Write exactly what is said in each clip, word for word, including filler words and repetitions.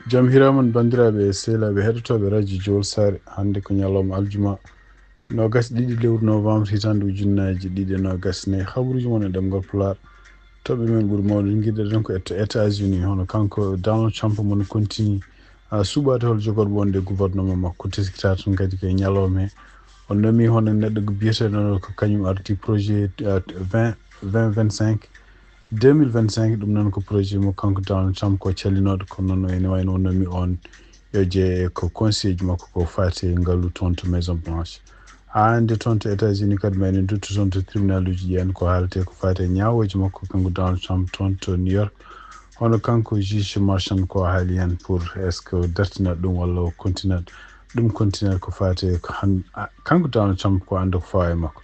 Jam hiiraa mon, banndiraaɓe e sehilaaɓe heɗotooɓe Radio Jowol Saare. Hannde ko ñalawma aljuma, noogas ɗiɗi lewru novembre, hitaande ujunnaaji ɗiɗi e noogas e nayi. Habaruuji mon e ɗemngal Pulaar. Toɓɓe men ɓuri mawnude, ngiɗɗen ko e to États-Unis, hono kanko Donald Trump, mon continue a suɓaade hol jogorɓe wonde gouvernement makko. Teskitaa tan kadi ko e ñalawma he, o nomi hono neɗɗo ko biyeteeɗo ko kañum arti projet, ah, vingt, vingt vingt-cinq, deux mille vingt-cinq, ɗum noon ko projet mo kanko Donald Trump ko callinooɗo, kono noon ene wayno o nomi on yo jeeye ko conseil ji makko ko faati e ngalu toon to Maison Blanche. Haa hannde toon to États-Unis kadi, ma enen ndutto toon to tribunal uji ɗi, en ko haaletee ko faati e ñaawooji makko kanko Donald Trump toon to New York. Hono kanko juge Merchan ko haali heen, pour est-ce que o dartinat ɗum walla o continat ɗum, continat ko faati e ko han-, a-, kanko Donald Trump ko annda ko fawa e makko.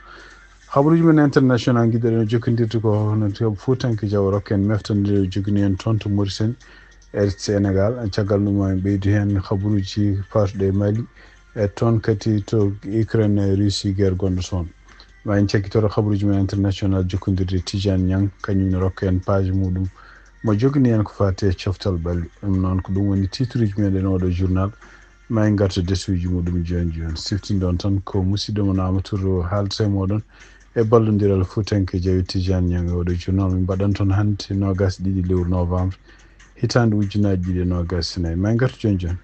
Habaruuji men international ngiɗɗen o jokkondirde ko hono to Fuutanke Jaw Rock en meftandir o jogini en toon to Mauritanie, e Sénégal. Caggal ɗum en ɓeydu heen habaruuji paatuɗo e Mali, e toon kadi to Ukraine e Russie guerre gonɗo toon. Ma en cakkitoro habaruuji men international jokkondirde Tidiane Niang, kañum ne rokka en page muɗum mo jogini en ko faati e coftal ɓalli. Ɗum noon ko ɗum woni titruuji meɗen oɗo journal. Ma en ngartu desuuji muɗum jooni jooni. Siftinɗon tan ko musidɗo mon Amadou Touré o haalta e moɗon e ballondiral Fuutanke Jawi Tidiane Niang e oɗo journal. Min mbaɗan toon hannde noogas ɗiɗi lewru novembre, hitaande ujunnaaji ɗiɗi e noogas e nayi. Ma en ngartu jooni jooni.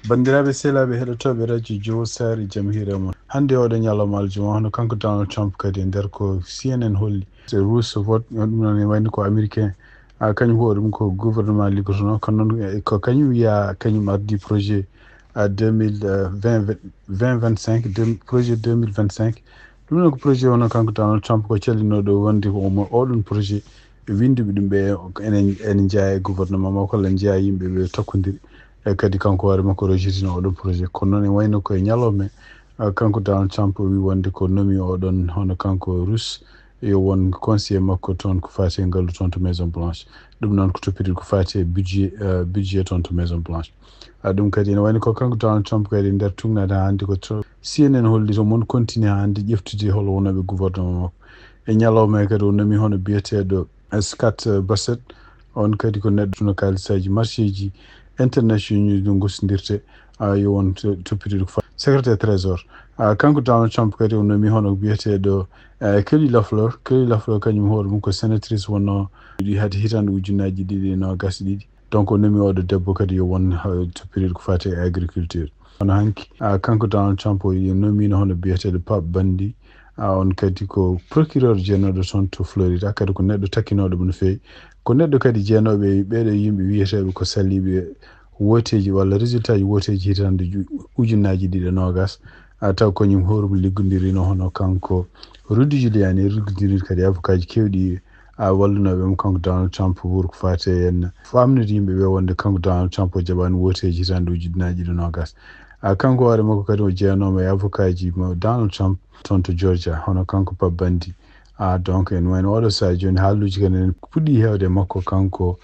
Banndiraaɓe sehilaaɓe heɗotooɓe Radio Jowol Saare, jam hiiraa mon. Hannde oɗo ñalawma aljuma, hono kanko Donald Trump kadi e nder ko C N N holli. C'est Roosevelt, ɗum noon e wayno ko américain. A, kañum hoore mum ko gouvernement liggotono, kono noon, e, ko kañum wiya kañum ardi projet, a, deux mille vingt, vingt vingt-cinq, deux, projet deux mille vingt-cinq. Ɗum noon ko projet wonno kanko Donald Trump ko callinooɗo wonde ko omo, oɗon projet winnduɓe ɗum ɓe ene, ene njeyaa e gouvernement makko walla njeyaa yimɓe ɓe tokkondiri. E kadi kanko hoore makko rejitino oɗon projet. Kono noon e wayno ko e ñalawma, a, kanko Donald Trump o wi wonde ko nomi oɗon hono kanko Roosevelt yo won conseiller makko toon ko faati e ngalu toon to Maison Blanche. Ɗum noon ko toppitiri ko faati e budget, eh, budget toon to Maison Blanche. A, ɗum kadi ene wayno ko kanko Donald Trump kadi nder tugnaade haa hannde ko to C N N holli to mon continue haa hannde ƴeftude hol wonooɓe gouvernement makko. E ñalawma he kadi o nomi hono biyeteeɗo, eh, Scott, eh, Bassett. On kadi ko neɗɗo tuna kaalisaaji marché ji internationaux ɗum gostindirte. A, yo won to-, toppitiri ko fa-, secrétaire trésor. A, kanko Donald Trump kadi o nomi hono biyeteeɗo, eh, Kelly Loeffler. Kelly Loeffler kañum hoore mum ko sénatrice wonno ɗi hade hitaande ujunnaaji ɗiɗi e noogas e ɗiɗi. Donc o nomi oɗo debbo kadi yo won, eh, toppitiri ko faati e agriculture. Kono hanki, a, kanko Donald Trump o nomino hono biyeteeɗo Pap Bondi. A, on kadi ko procureur jeenooɗo toon to Florida, kadi ko neɗɗo takkinooɗo mo no feewi. Ko neɗɗo kadi jeenooɓe e ɓeeɗo yimɓe wiyeteeɓe ko saliiɓe wooteeji walla résultat ji wooteeji hitaande ju-, ujunnaaji ɗiɗi e noogas. A, taw kañum hoore mum liggondirino hono kanko Rudy Giuliani, liggondirii kadi avocat ji keewɗi, a, wallunooɓe mo kanko Donald Trump pour ko faati e en faamnude yimɓe ɓe wonde kanko Donald Trump o jaɓaani wooteeji hitaande ujunnaaji ɗiɗi e noogas. A, kanko hoore makko kadi o jeenoomo e avocat ji mo Donald Trump toon to Georgia, hono kanko Pap Bondi. A, donc ene wayno oɗo sahaa jooni haaluuji kadi ene puɗɗi heewde e makko kanko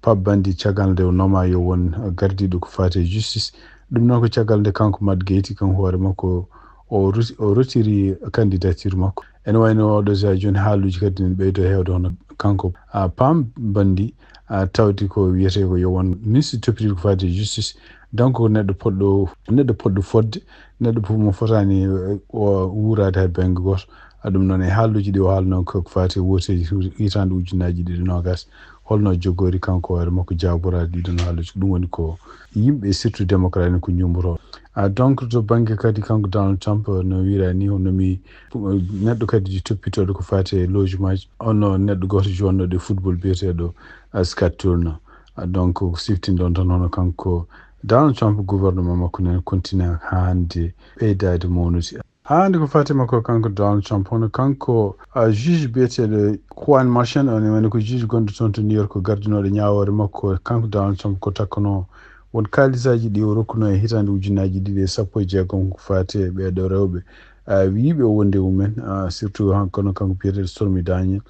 Pap Bondi caggal nde o nomaa yo won gardiiɗo ko faati e justice. Ɗum noon ko caggal nde kanko Matt Gaetz, kanko hoore makko o roti-, o rotiri candidature makko. Ene wayno oɗo sahaa jooni haaluuji kadi ene ɓeydo heewde hono kanko, a, Pam Bondi, a, tawdi ko wiyetee ko yo won ministre toppitiiɗo ko faati e justice. Donc ko neɗɗo poɗɗo, neɗɗo poɗɗo fodde, neɗɗo fof mo fotaani, eh, o wuuraade hay bannge gooto. A, ɗum noon e haaluuji ɗi o haalnoo ko faati e wooteeji hitaande ujunnaaji ɗiɗi e noogas. Holno jogori kanko hoore makko jaaboraade ɗii ɗoon haaluuji? Ko ɗum woni ko yimɓe, surtout démocrate en, ko ñuumboroo. A, donc to bannge kadi kanko Donald Trump no wiiraa ni, o nomi neɗɗo kadi toppitooɗo ko faati e logement ji. Onno neɗɗo gooto jonnooɗo e football biyeteeɗo, a, Scott Turner. A, donc siftinɗon tan hono kanko, Donald Trump gouvernement makko nen continue haa hannde ɓeydaade mawnude. Haa hannde ko faati makko kanko Donald Trump, hono kanko, ah, juge biyeteeɗo Juan Merchan, on woni ko juge gonɗo toon to New York, gardinooɗo ñaawoore makko, kanko Donald Trump ko takkanoo won kaalisaaji ɗi o rokkunoo e hitaande ujunnaaji ɗiɗi e sappo e jeegom ko faati e ɓeeɗo rewɓe, ah, wiyiiɓe o wondi e mumen, ah, surtout han-, kono kanko biyeteeɗo Stormy Daniel.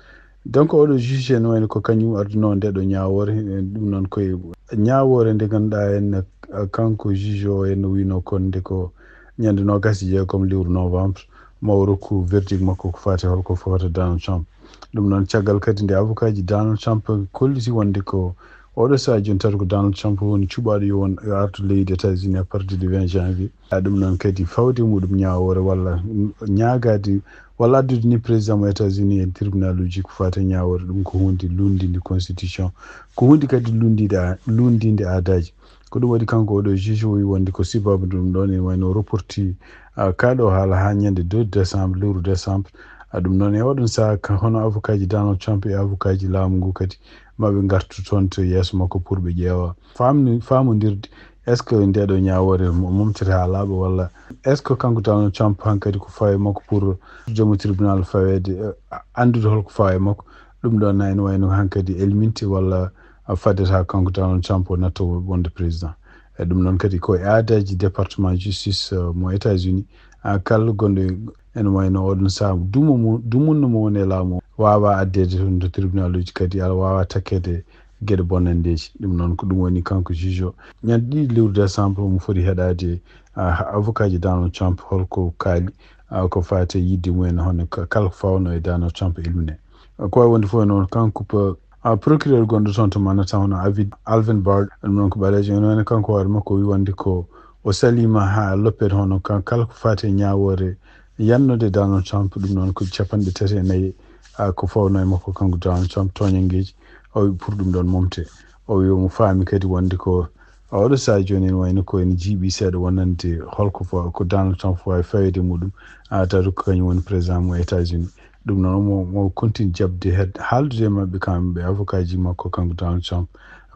Donc oɗo juge en wayno ko kañum ardunoo nde ɗo ñaawoore, eh, ɗum noon koye ñaawoore nde ngannduɗaa en, eh, kanko juge o en wino kon nde ko ñande noogaas e jeegom lewru novembre, ma o rokku verdict makko ko faati holko fawata Donald Trump. Ɗum noon caggal kadi nde avocat ji Donald Trump kolliti wonde ko oɗo sahaa jooni tawde ko Donald Trump woni cuɓaaɗo yo won, yo artu leydi États-Unis à partir du vingt janvier. A ɗum noon kadi fawde muɗum ñaawoore walla ñaagaade walla addude ni président mo États-Unis e tribunal uji ko faati e ñaawoore, ɗum ko huunde lunndinde constitution, ko huunde kadi lunndinde a-, lunndinde aadaaji. Ko ɗum waɗi kanko oɗo juge o wi wonde ko sibabu ɗum ɗoon ene wayno reporti, ah, kaa ɗo haala haa ñande deux décembre, lewru décembre. Ah, ɗum noon e oɗon sahaa ka-, hono avocat ji Donald Trump e avocat ji laamu ngu kadi maɓe ngartu toon to yeeso makko pour ɓe ƴeewa faamni-, faamondirde est-ce que nde ɗo ñaawoore mo-, momtete haa laaɓa walla est-ce que kanko Donald Trump hankadi ko fawi e makko pour jomo tribunal faweede, eh, anndude holko fawi e makko. Ɗum ɗo na ene wayno hankadi éliminte walla, ah, faddata kanko Donald Trump o natta wonde président. E ɗum noon kadi ko e aadaji département justice, eh, mo États-Unis, ah, kala gonɗo e, ene wayno oɗon sahaa dumo mo, dumunno mo woni e laamu o, waawa addeede toon to tribunal uji kadi, ala waawa takkeede geɗe bonnandeeji. Ɗum noon ko ɗum woni kanko juge o. Ñande ɗiɗi lewru décembre omo foti heɗaade, ah, avocat ji Donald Trump holko kaali, ah, ko faati e yidde mumen hono ka-, kala ko fawno e Donald Trump ilmine. Ah, ko wawi wonde fof noon kanko po-, ah, procureur gonɗo toon to Manhattan hono Avid Alvin Bard, ɗum noon ko ɓaleejo, ene wayno kanko hoore makko o wi wonde ko o saliima haa loppet hono ka-, kala ko faati e ñaawoore yannude Donald Trump, ɗum noon ko capanɗe tati e nayi, ah, ko fawno e makko kanko Donald Trump, tooñanngeeji, o wi pour ɗum ɗoon momte. O wi omo faami kadi wonde ko oɗo sahaa jooni ene wayno ko ene jiiɓi seeɗa wonande holko fa-, ko Donald Trump wawi fawede muɗum, ah, tawi ko kañum woni président mo États-Unis. Ɗum noon mo, mo continue jaɓde hed-, haaldude e maɓɓe kamɓe avocat ji makko kanko Donald Trump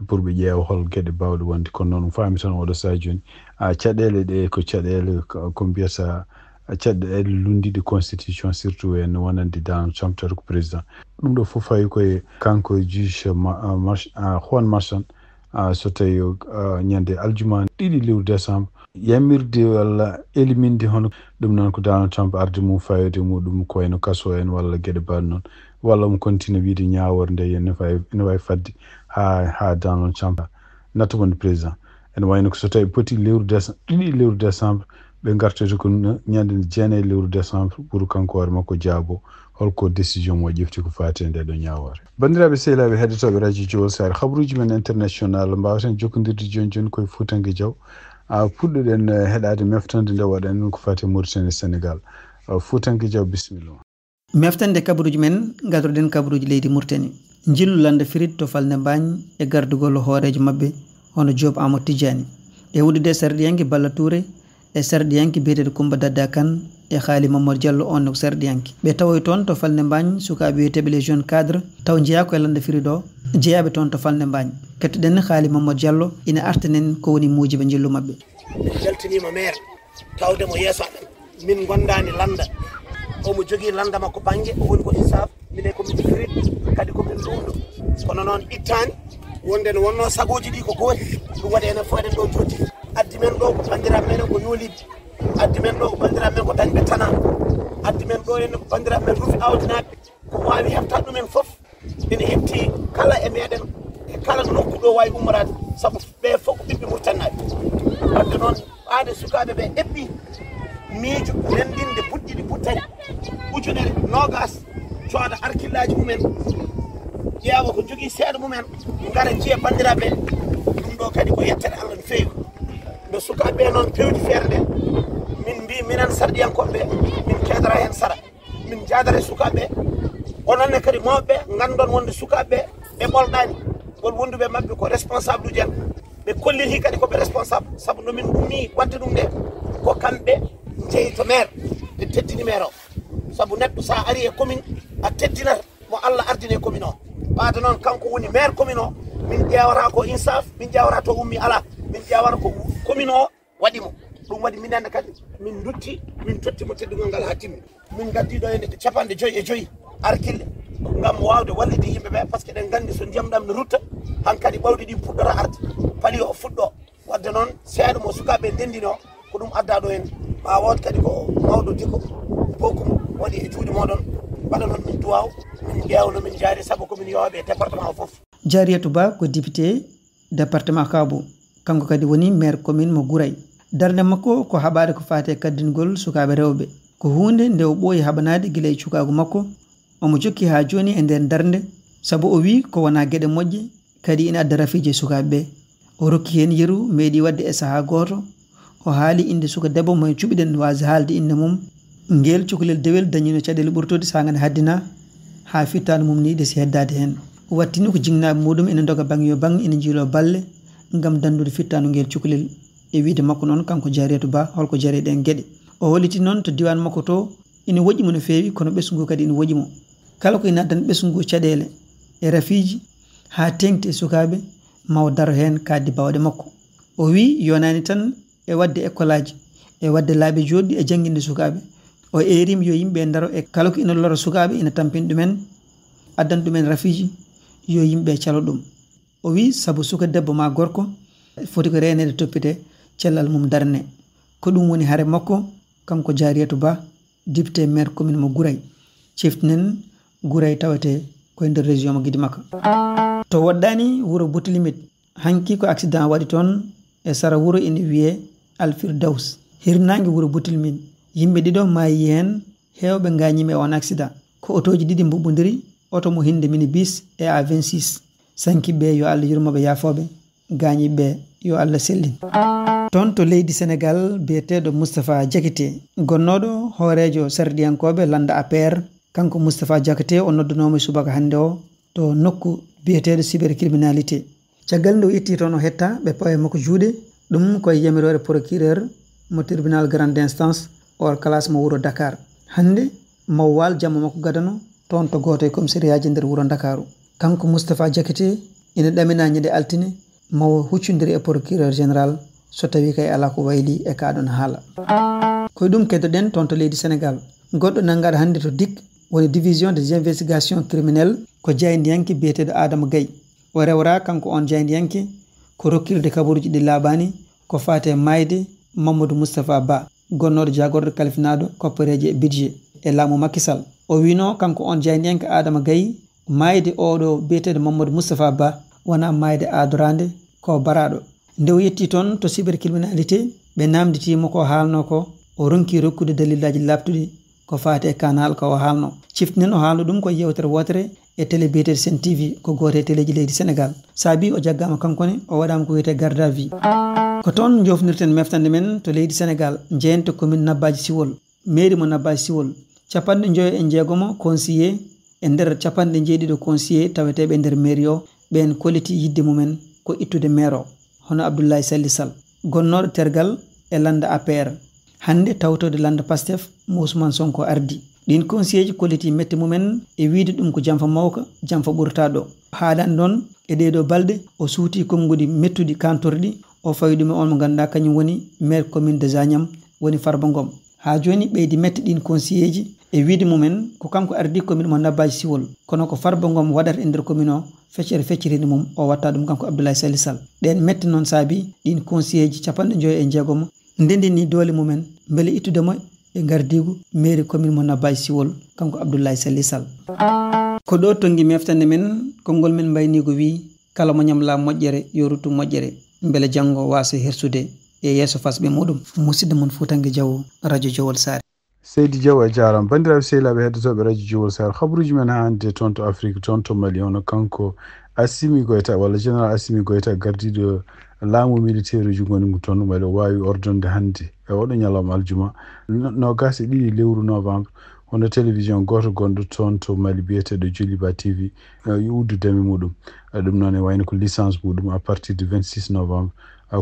pour ɓe ƴeewa hol geɗe bawɗe wonde. Kono noon o faami tan oɗo sahaa jooni, ah, caɗeele ɗe ko caɗeele ko, ko mbiyata caɗeele lunndiiɗe constitution, surtout en wonande Donald Trump tawata ko président. Ɗum ɗo fof fawi koye kanko juge Ma-, ah, March-, ah, Juan Merchan, ah, so tawi o, ah, ñande aljuma ɗiɗi lewru décembre, yamirde walla éliminde hono ɗum noon ko Donald Trump arde mum fawede muɗum ko wayno kaso en walla geɗe baaɗe noon, walla omo continue wiide ñaawoore nde ene fawi, ene wawi fadde haa, haa Donald Trump natta wonde président. Ene wayno ko so tawi poti lewru déce-, ɗiɗi lewru décembre, ɓe ngartoyta ko n-, ñande jeenayi lewru décembre pour kanko hoore makko jaabo holko décision mo ƴefti ko faati e nde ɗo ñaawoore. Banndiraaɓe sehilaaɓe heɗotooɓe radio Jowol Saare, habaruuji men international mbaawaten jokkondirde jooni jooni koye Fuutanke Jaw. Ah, puɗɗoɗen, eh, heɗaade meftonde nde waɗanen ko faati e Mauritanie e Sénégal. Ah, Fuutanke Jaw, bisimilla ma. Meftande kabaruuji men, ngadoroɗen kabaruuji leydi Mauritanie. Njillu lannda Firid to Falnde Mbaañ e gardugol hooreejo maɓɓe, hono Diop Amadou Tidiani. E uddude e sarɗiyanke Balla Touré e sarɗiyanke biyeteeɗo Coumba Dadda Kane e Khaly Mamadou Diallo, on ne ko sarɗiyanke. Ɓe tawoyi toon to Falnde Mbaañ sukaaɓe wiyeteeɓe les jeunes cadres, taw njeyaa ko e lannda Firid o, jeyaaɓe toon to Falnde Mbaañ. Kettoɗen Khaly Mamadou Diallo, ina artanen ko woni muujiba njillu maɓɓe. Jaltiniima maire. Tawde mo yeeso amen. Min ngondaani lannda. Omo jogii lannda makko bannge, o woni ko Insaf, minen ko min Firid, kadi ko min Luulndo. Kono noon ittaani wonde no wonnoo sagooji ɗi ko gooti, ɗum waɗi enen fof eɗen ɗo jooɗi. Addi men ɗo ko banndiraaɓe meɗen ko yooliiɓe. Addi men ɗo ko banndiraaɓe men ko dañɓe tanaa. Addi men ɗo henne ko banndiraaɓe men rufi awdinaaɓe. Ko waawi heɓtaade ɗumen fof ene heɓtii kala e meɗen, e kala nokku ɗo waawi ummoraade, sabu ɓe fof ko ɓiɓɓe Muritaninaaɓe. Wadde noon, ɓaade sukaaɓe ɓe eɓɓi miijo renndinde buɗɗi ɗi Muritaninaaɓe ujunere noogaas, cooda arkillaaji mumen, ƴeewa ko jogii seeɗa mumen, ngara njiya banndiraaɓe ɓe. Ɗum ɗo kadi ko yettere Allah no feewi. Nde sukaaɓe ɓe noon pewti feere nde, min mbii minen sarɗiyankooɓe ɓe, min keedora heen sara. Min njaadara e sukaaɓe ɓe. Onon ne kadi mawɓe ɓe, nganndon wonde sukaaɓe ɓe, ɓe ɓolɗaani. Won wonduɓe maɓɓe ko responsable uji en. Ɓe kolliti kadi ko ɓe responsable. Sabu no min ummii waɗde ɗum nde, ko kamɓe njehi to maire, ɓe teddini maire o. Sabu neɗɗo, so a arii e commune, a teddinat mo Allah ardini e commune o. Ɓaade noon, kanko woni maire commune o, min ƴeewata ko Insaf, min ƴeewata to ummi alaa. Min Jawara ko commune o waɗi mo. Ɗum waɗi minen kadi min ndutti, min totti mo teddungal ngal haa timmi. Min ngaddi ɗo hende capanɗe joyi e joyi arkille ngam waawde wallitde yimɓe ɓe, parce que ɗen nganndi so ndiyam ɗam ne rutta, hankadi ɓawɗi ɗi puɗɗora arde, fali o fuɗɗo. Wadde noon, seeɗa mo sukaaɓe ndenndino, ko ɗum adda ɗo hende. Ma wood kadi ko mawɗo diko bokum waɗi e juuɗe mooɗon. Mbaɗa noon min duwaaw, min ƴeewa no min njaari, sabu ko min yowaaɓe e département o fof. Jariyatu Ba ko député département Kaabu. Kanko kadi woni maire commune mo Guray. Darnde makko ko haɓaade ko faati e kaddingol sukaaɓe rewɓe. Ko huunde nde o ɓooyi haɓanaade gila e cukaagu makko. Omo jokki haa jooni e nder darnde, sabu o wiyi ko wonaa geɗe moƴƴe, kadi ina adda rafiiji e sukaaɓe ɓe. O rokki heen yeru, meeɗi waɗde e sahaa gooto, o haali innde suka debbo mo en cuɓiɗen waasde haalde innde mum. Ngeel cukalel dewel dañiino caɗeele ɓurtude saanga ne haddina, haa fittaandu mum ni ɗesi heddaade heen. O wattini ko jinnaaɓe muɗum ina ndoga baŋ yo baŋ, ina njiiloo balle ngam danndude fittaandu ngeel cukalel. E wiyde makko noon, kanko Jariyatu Ba, holko jari e ɗeen geɗe? O holliti noon to diiwaan makko to ina woƴƴi mo no feewi, kono ɓesngu ngu kadi ina woƴƴi mo. Kala ko ina addana ɓesngu ngu caɗeele e rafiiji haa teeŋti e sukaaɓe, ma o daro heen kaaɗdi baawɗe makko. O wiyi yonaani tan e waɗde ekkolaaji, e waɗde laabi jooɗɗi e jannginde sukaaɓe. O eeriima yo yimɓe ndaro e kala ko ina lora sukaaɓe, ina tampina ɗumen, addana ɗumen rafiiji, yo yimɓe calo ɗum. O wiyi sabu suka debbo ma gorko foti ko reeneede toppite, cellal mum darne. Ko ɗum woni hare makko, kanko Jariyatu Ba, député maire commune mo Guray. Ceftinen, Guray tawete ko e nder région mo Gidimaka. To woɗɗaani wuro Boutilimit, hanki ko accident waɗi toon e sara wuro ina wiyee Al Firdaws, hirnaange wuro Boutilimit. Yimɓe ɗiɗo maayi heen, heewɓe ngaañiima e oon accident. Ko otooji ɗiɗi mbuɓɓondiri, oto mo hinnde minibus e A vingt-six. Sankiiɓe ɓe yo Allah yurmo ɓe, yaafooɓe gaañiiɓe ɓe yo Allah sellin. Toon to leydi Senegaal, biyeteeɗo Moustapha Diakité, gonnooɗo hooreejo sarɗiyankooɓe lannda A P R, kanko Moustapha Diakité o noddunooma e subaka hannde o to nokku biyeteeɗo cybercriminalité. Caggal nde o yettii toon, o hetta ɓe pawa e makko juuɗe, ɗum ko e yamiroore procureur mo tribunal grande instance hors classe mo wuro Dakar. Hannde, mo waal jamma makko gadano toon to gooto e commissariat ji nder wuro Ndakaaru. Kanko Moustapha Diakité ina ɗaminaa ñande altine, mo huccondiri e procureur général, so tawii kay alaa ko wayli e kaa ɗoon haala. Ko e ɗum keddoɗen toon to leydi Senegaal. Goɗɗo nanngaaɗo hannde to dik, woni division des investigations criminelles, ko jaayndiyanke biyeteeɗo Adama Gaye. O rewraa kanko oon jaayndiyanke ko rokkirde kabaruuji ɗi laaɓaani ko faati e maayde Mamadou Moustapha Ba, gonnooɗo jaagorɗo kalfinaaɗo koppareeje e budget e laamu Macky Sall. O wiynoo kanko oon jaayndiyanke Adama Gaye, maayde ooɗo biyeteeɗo Mamadou Moustapha Ba wonaa maayde aadoraande, ko baraaɗo. Nde o yettii toon to cybercriminalité, ɓe naamnditii mo ko o haalnoo ko, o ronkii rokkude dalillaaji laaɓtuɗi ko faati e kaa haala ka o haalnoo. Ciftinen o haalno ɗum ko e yeewtere wootere e télé biyeteeɗo Sen T V, ko gooto e téléji leydi Senegaal. Saabii o jaggaama kanko ne, o waɗaama ko wiyetee garde à vue. Ko toon njoofnirten meftande men to leydi Senegaal, njeyen to commune Nabbaaji Siwol. Mairie mo Nabbaaji Siwol, capanɗe njoyo e jeegomo conseiller e nder capanɗe njeeɗiɗo conseiller taweteeɓe e nder mairie o, ɓeen kolliti yiɗde mumen ko ittude maire o, hono Abdoulaye Sally Sall, gonnooɗo tergal e lannda A P R. Hannde tawtoode lannda Pastef mo Ousmane Sonko ardii. Ɗiin conseiller ji kolliti mette mumen e wiyde ɗum ko jamfa mawka, jamfa ɓurtaaɗo. Haalaani ɗoon, e ɗee ɗoo balɗe, o suutii konnguɗi mettuɗi, kaantorɗi, o fawi ɗum e oon mo ngannduɗaa kañum woni maire commune des Agnam, woni Farba Ngom. Haa jooni ɓeydi mette ɗiin conseiller ji e wiyde mumen ko kanko ardii commune mo Nabbaaji Siwol, kono ko Farba Ngom waɗata e nder commune o, feccere feccere ni mum o watta ɗum kanko Abdoulaye Sally Sall. Ɗeen mette noon saabii ɗiin conseiller ji capanɗe njoyo e jeegomo ndendini doole mumen mbele ittude mo e ngardiigu mairie commune mo Nabbaaji Siwol, kanko Abdoulaye Sally Sall. Ko ɗo tonngi meftande men, konngol men mbayniigu wii, kala mo ñamlaa moƴƴere, yo ruttu moƴƴere, mbele janngo waasa hersude e yeeso fasɓe muɗum. Musidɗo mon Fuutanke Jaw, Radio Jowol Saare. Seydi Jaw, a jaaraama. Banndiraaɓe sehilaaɓe heɗotooɓe Radio Jowol Saare, habaruuji men haa hannde toon to Afrik, toon to Mali, hono kanko Assimi Goïta, walla Général Assimi Goïta, gardiiɗo laamu militeeruuji ngonɗi ngu toon Mali, o waawi ordonde hannde e oɗo ñalawma aljuma, no-, noogaas e ɗiɗi lewru novembre, hono télévision gooto gonɗo toon to Mali biyeteeɗo Joliba T V, eh, yo uddu dame muɗum. Eh, ɗum noon e wayno ko licence muɗum à partir du vingt-six novembre,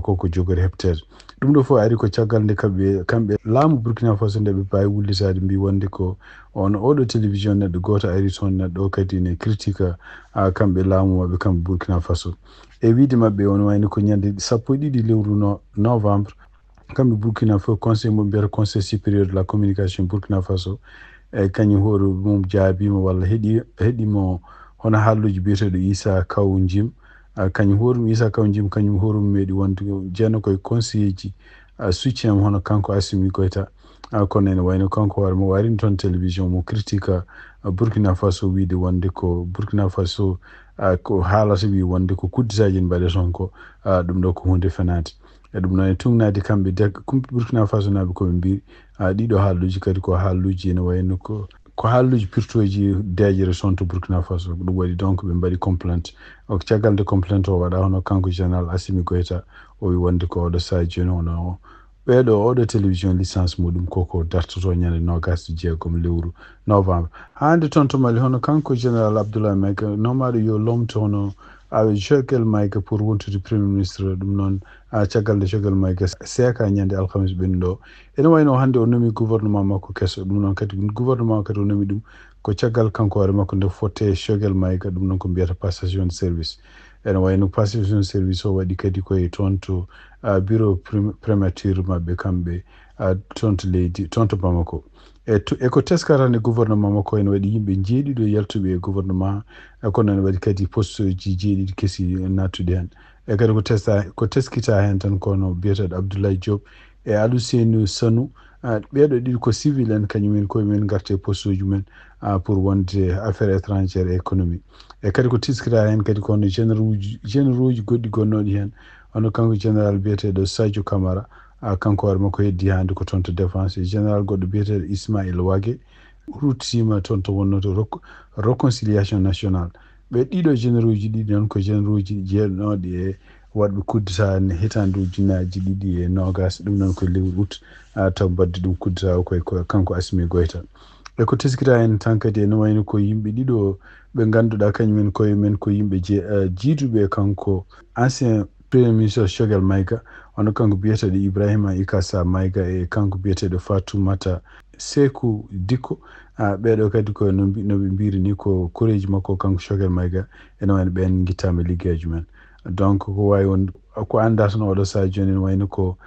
Koko jogori heɓteede. Ɗum ɗo fof ari ko caggal nde kamɓe kamɓe laamu Burkina Faso nde ɓe mbaawi wullitaade mbi wonde ko on oɗo télévision neɗɗo gooto ari toon neɗɗo kadi ne critique kamɓe laamu maɓɓe kamɓe Burkina Faso. E wiide maɓɓe on wayno ko ñande sappo e ɗiɗi lewru novembre, kamɓe Burkina fof conseil mo mbiyata Conseil supérieur de la communication Burkina Faso, e kañum hoore mum jaabima walla heɗi heɗimo hono haalluji biyeteɗo Issa Kaw Jim. Kañum hoore mum Issa Kaw Jim kañum hoore mum meeɗi wonde jeeno koye conseiller ji soutien mo hono kanko Assimi Goïta. Kono ene wayno kanko hoore mo warini toon télévision mo critique Burkina Faso wiide wonde ko Burkina Faso ko haalata wi wonde ko kudditaaji ne mbaɗe toon ko. Ɗum ɗo ko hunde fenaade. E ɗum noon e tugnaade kamɓe kumɓe Burkina Faso naaɓe koɓe mbiiri ɗiɗo haalluuji kadi ko haalluuji ene wayno ko ko haalluuji pirtooji deeƴere toon to Burkina Faso. Ko ɗum waɗi donc ɓe mbaɗi complainte. O caggal nde complainte o waɗa hono kanko général Assimi Goïta o wi wonde ko oɗo saha jooni hono ɓeeɗo oɗo télévision licence muɗum koko dartoto ñande nogas e jeegom lewru novembre. Hande toon to Mali hono kanko général Abdoulaye Maïga nomaɗo yo lomto hono awe Choguel Maïga pour wontude premier ministre. Ɗum noon caggal nde Choguel Maïga seeka ñande alhamis ɓennuɗo. Ene wayno hande o nomi gouvernement makko keso ɗum noon kadi gouvernement kadi o nomi ɗum ko caggal kanko hoore makko nde fotte Choguel Maïga ɗum noon ko mbiyata passation de service. Ene wayno passation de service o waɗi kadi koye toon to bureau primature maɓɓe kamɓe toon to leydi toon to Bamako. E ko teskata nde gouvernement makko ene waɗi yimɓe jeeɗiɗo yaltuɓe e gouvernement. E kono ene waɗi kadi poste ji jeeɗiɗi kesi nattude heen. E kadi ko testa ko teskita heen tan kono biyeteeɗo Abdoulaye Diop e Aluseynu Sanu. Ɓeeɗo ɗiɗi ko civil en kañum en koye mumen ngarte poste uji mumen pour wonde affaire étrangère et économie. E kadi ko teskita heen kadi kono généraux uji généraux uji goɗɗi gonnooɗi heen hono kanko général biyeteeɗo Sadio Camara. Kanko hoore makko heddi hannde ko toon to défense e général goɗɗo biyeteeɗo Ismaël Wage ruttiima toon to wonno to réconciliation nationale. Ɓe ɗiɗo généraux ji ɗiɗi noon ko généraux ji jeeɗanooɗi e waɗɓe kuddita hitaande ujunnaaji ɗiɗi e noogaas ɗum noon ko lewru août. Taw mbaddi ɗum kuddita o koye kanko Assimi Goïta. E ko teskita heen tan kadi ene wayno ko yimɓe ɗiɗo ɓe ngannduɗaa kañum en koye men ko yimɓe jiiduɓe e kanko ancien premier ministre Choguel Maïga hono kanko biyeteeɗo Ibrahima Ikasa Maïga e kanko biyeteeɗo Fatoumata Seku Dikko. Ɓeeɗo kadi ko no ɓe mbiri ni ko koreeji makko kanko Choguel Maïga ene wayno ɓeen ngittaama liggeeji men. Donc ko wawi won ko annda tan oɗo saha jooni ene wayno ko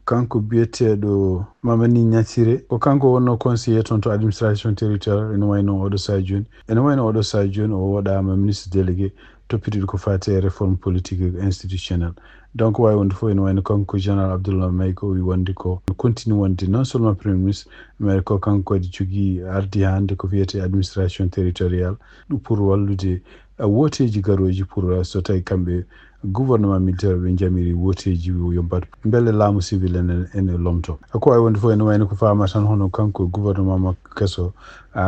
kanko biyeteeɗo Mamani Niassiré ko kanko wonno conseiller toon to administration territorial ene wayno oɗo saha jooni ene wayno oɗo saha jooni o waɗaama ministre délégué toppitiiɗo ko faati e réforme politique et institutionnelle. Donc wawi wonde fof ene wayno kanko général Abdoulaye Maïga o wi wonde ko continue wonde non seulement premier ministre mais ko kanko kadi jogii ardi hannde ko wiyete administration territorial ɗum pour wallude wooteeji garooji pour so tawi kamɓe gouvernement militaire ɓe njamiri wooteeji yo mbaɗ mbele laamu civil en ene lomto. Ko wawi wonde fof ene wayno ko faama tan hono kanko gouvernement makko keso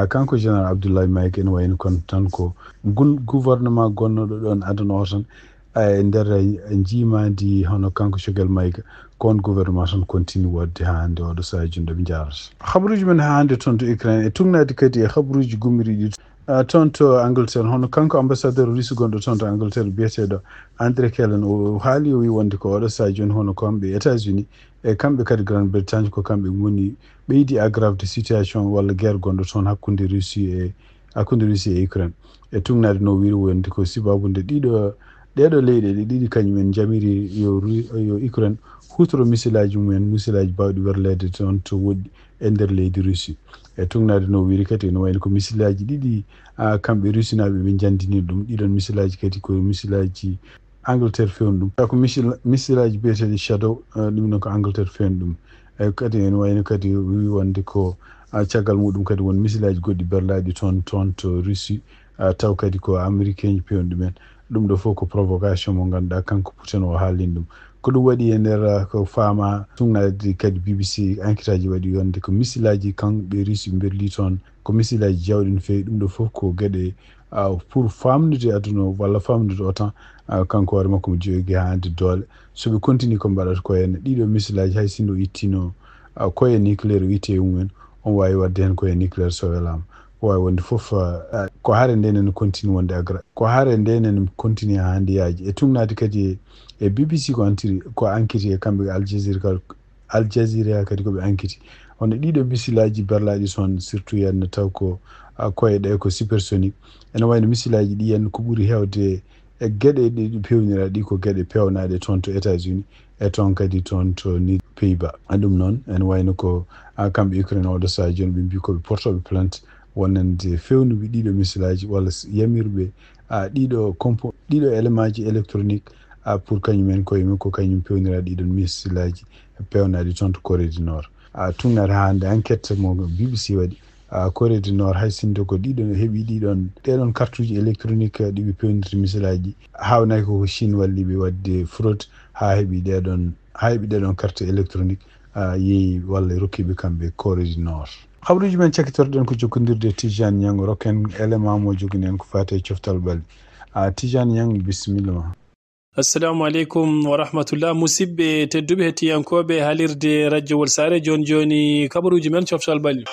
kanko général Abdoulaye Maïga ene wayno kon tan ko gouvernement gonnoɗo ɗon adana o tan e nder njiimaandi hono kanko Choguel Maïga ko on gouvernement tan continue waɗde haa hannde oɗo saha jooni ɗo ɓe njaarata habaruuji men haa hannde toon to Ukraine e tugnaade kadi e habaruuji gummiriiɗi toon to Angleterre hono kanko ambassadeur Russie gonɗo toon to Angleterre biyeteeɗo André Kellen o haali o wi wonde ko oɗo saha jooni hono kamɓe États-Unis e kamɓe kadi Grande Bretagne ko kamɓe ngoni ɓeydi aggrave de situation walla guerre gonɗo toon hakkunde Russie e hakkunde Russie e Ukraine. E tugnaade no wiri wonde ko sibabu nde ɗiɗo ɗeɗo leyɗe ɗe ɗiɗi kañum en njamiri yo yo Ukraine hutoro misilaji mumen misilaji bawɗi werleede toon to woɗɗi e nder leydi Russie. E tugnaade no wiri kadi ene wayno ko misilaji ɗiɗi kamɓe Russie naaɓe ɓe njandini ɗum ɗiɗon misilaji kadi ko misilaji Angleterre fewni ɗum taw ko misilaji biyeteeɗi Shadow ɗum noon ko Angleterre fewni ɗum. Eyi kadi ene wayno kadi wi wonde ko caggal muɗum kadi won misilaji goɗɗi berlaɗi toon toon to Russie taw kadi ko américain ji pewni ɗumen. Ɗum ɗo fof ko provocation mo ngannduɗaa kanko Putin o haalini ɗum. Ko ɗum waɗi e nder ko faama tugnaade kadi B B C enquête aji waɗi wonde ko misilaji kamɓe Russie berli toon ko misilaji jawɗi no feewi ɗum ɗo fof ko geɗe pour famnude aduna o walla famnude otan kanko hoore makko mo jogi hande doole. So ɓe continue ko mbaɗata ko henne ɗiɗo misilaji hay sinno ittino koye nucléaire o itte e mumen on wawi wadde hen koye nucléaire so welama ko wawi wonde foof. Ko hare nde nani continue wonde agra. Ko hare nde nani continue haa hannde yaaji. E tugnaade kadi e, e B B C ko antiri, ko ankiti e kamɓe Al Jazeera kal-, Al Jazeera kadi ko ɓe ankiti. Hono ɗiɗo misilaaji berlaaɗi toon, surtout yenna taw ko, a, koye ɗe ko supersonique. Ene wayno misilaaji ɗi yenna ko ɓuri heewde e geɗe ɗe ɗi pewnira ɗi ko geɗe pewnaaɗe toon to États-Unis e toon kadi toon to ni Pays-Bas. A ɗum noon, ene wayno ko, a, kamɓe Ukraine oɗo sahaa jooni ɓe mbii ko ɓe portooɓe plainte wonande fewnuɓe ɗiɗo misilaaji walla s-, yamirɓe, a, ɗiɗo compo-, ɗiɗo élémentji électronique, a, pour kañum en koye mum ko kañum pewnira ɗiɗon misilaaji pewnaaɗi toon to Corée du Nord. A, tugnata haa hannde enquête mo B B C waɗi, a, Corée du Nord hay sinno ko ɗiɗon heɓi ɗiɗon, ɗeɗon kartuuji électronique ɗi ɓe pewnirta misilaaji, haawnaki ko Chine walli ɓe waɗde fraude haa heɓi ɗeɗon, haa heɓi ɗeɗon carte électronique, a, yeeyi walla rokkiiɓe kamɓe Corée du Nord. Habaruuji men cakkitorɗen ko jokkondirde Tijani Niang, rokken élément mo jogini en ko faati e coftal ɓalli. A, Tijani Niang, bisimilla ma. Assalamu aleykum wa rahmatullah. Musidɓe tedduɓe hettiyankooɓe haalirde Rajowol Saare, jooni jooni kabaruuji men coftal ɓalli.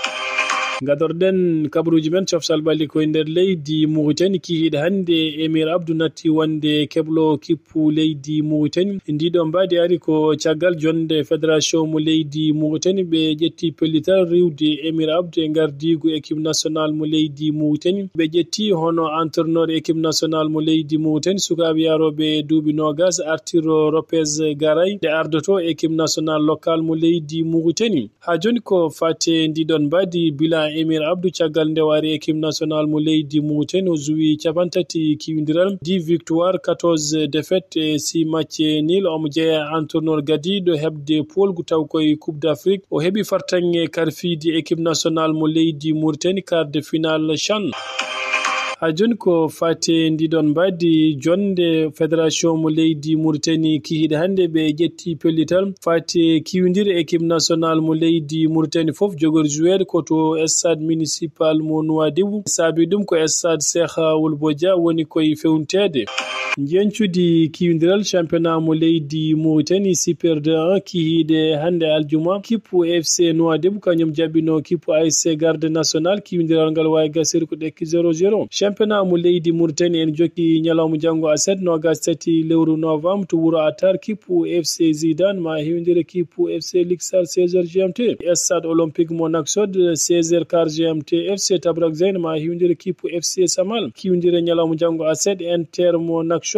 Gadorɗen kabaruuji men coftal ɓalli ko e nder leydi Mauritanie, kihiiɗe hannde Emir Abdou natti wonde keblo kippu leydi Mauritanie. Ndiɗo mbaadi ari ko caggal jonnde fédération mo leydi Mauritanie. Ɓe ƴetti pellital riiwde Emir Abdou e ngardiigu équipe nationale mo leydi Mauritanie. Ɓe ƴetti hono entraîneur équipe nationale mo leydi Mauritanie, sukaaɓe yarooɓe e duuɓi noogas, Arturo Lopez Garay, nde ardoto équipe nationale locale mo leydi Mauritanie. Haa jooni ko faati e ndiɗon mbaadi bilan Emir Abdou caggal nde o ari équipe nationale mo leydi Mauritanie, o jowi cappanɗe tati kiwindiral, dix victoires, quatorze défaites e six matchs nuls. Omo jeyaa entraîneur gadiiɗo heɓde poolgu taw koye Coupe d'Afrique. O heɓi fartaŋŋe karfiidi équipe nationale mo leydi Mauritanie, quart de finale CHAN. Haa jooni ko faati e ndiɗon mbaadi jonnde fédération mo leydi Mauritanie, kihiiɗe hannde ɓe ƴetti pellital faati e kiwindire équipe nationale mo leydi Mauritanie fof jogori joueede ko to stade municipal mo Nouadhibou. Saabi ɗum ko stade Cheikh Ould Boudia woni koye fewnteede. Njeñcudi kiwindiral championnat mo leydi Mauritanie Super deux un kihiiɗe hannde aljuma, kippu F C Nouadhibou kañum jaɓɓino kippu A S C Garde Nationale, kiwindiral ngal waawi gasiri ko ɗekki zéro zéro. Championnat mo leydi Mauritanie ene jokki ñalawma janngo aset, noogas tati lewru novembre, to wuro Atar, kippu F C Zidane ma hiwndire kippu F C Luxor, seize heures G M T. Stade Olympique mo Nouakchott, seize heures quart G M T, F C Tabrak Zain ma hiwndire kippu F C Samal. Kiwndire ñalawma janngo aset, Inter mo Nouakchott,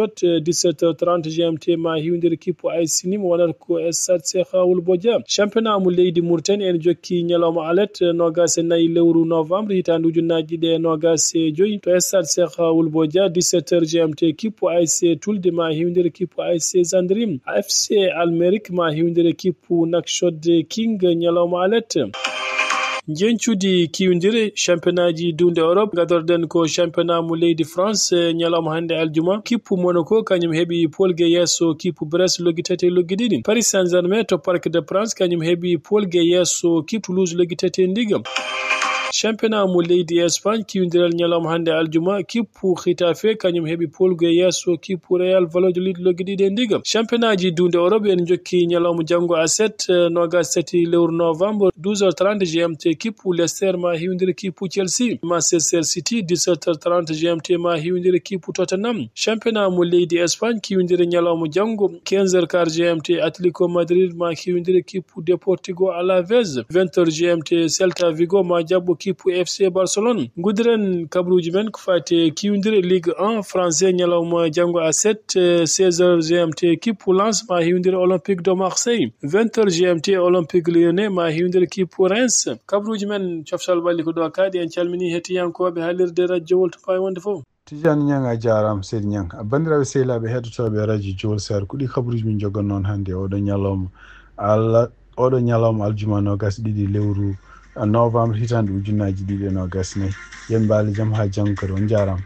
dix-sept heures trente G M T ma hiwndire kippu A S Nîmes, wonata ko stade Cheikh Ould Boudia. Championnat mo leydi Mauritanie ene jokki ñalawma alet, noogas e nayi lewru novembre, hitaande ujunnaaji ɗiɗi e noogas e joy, to stade Cheikh Ould Boudia, dix-sept heures G M T, kippu A S C Tulde ma hiwndire kippu A S C Gendarme. F C Al Merrikh ma hiwndire kippu Nouakchott King ñalawma alet. Njeñcudi kiwindire championnatji duunde Europe, gadorɗen ko championnat mo leydi France, eh, ñalawma hannde aljuma. Kippu Monaco kañum heɓi poolge yeeso kippu Brest loggi tati e loggi ɗiɗi. Paris Saint-Germain to Parc des Princes kañum heɓi poolge yeeso kippu Toulouse loggi tati e ndiga. Championnat mo leydi Espagne, kiwindiral ñalawma hannde aljuma, kippu Getafe kañum heɓi poolgu e yeeso kippu Real Valladolid loggi ɗiɗi e ndiga. Championnatji duunde Europe ene jokki ñalawma janngo aset, eh, noogas tati lewru novembre, douze heures trente G M T, kippu Leicester ma hiwndire kippu Chelsea. Manchester City, dix-sept heures trente G M T, ma hiwndire kippu Tottenham. Championnat mo leydi Espagne, kiwindire ñalawma janngo, quinze heures quart G M T, Atlético Madrid ma hiwndire kippu Deportivo Alaves, vingt heures G M T, Celta Vigo ma jaɓɓo kippu F C Barcelone. Ngudiren kabaruuji men ko faati e kiwndire Ligue un français ñalawma janngo aset, eh, seize heures G M T, kippu Lens ma hiwndire Olympique de Marseille, vingt heures G M T, Olympique Lyonnais ma hiwndire kippu Reims. Kabaruuji men coftal ɓalli ko ɗo kaaɗi. En calminii hettiyankooɓe haalirde Radio Jowol to mbaawi wonde fof. Tijani Niang, a jaaraama, Seydi Niang. Banndiraaɓe sehilaaɓe heɗotooɓe Radio Jowol Saare, ko ɗi kabaruuji min njogannoo hannde e oɗo ñalawma. Allah, oɗo ñalawma aljuma noogas e ɗiɗi lewru novembre hitaande ujunnaaji ɗiɗi e noogas e nayi. Yo ɓe mbaal jam haa janngo kadi. On njaaraama.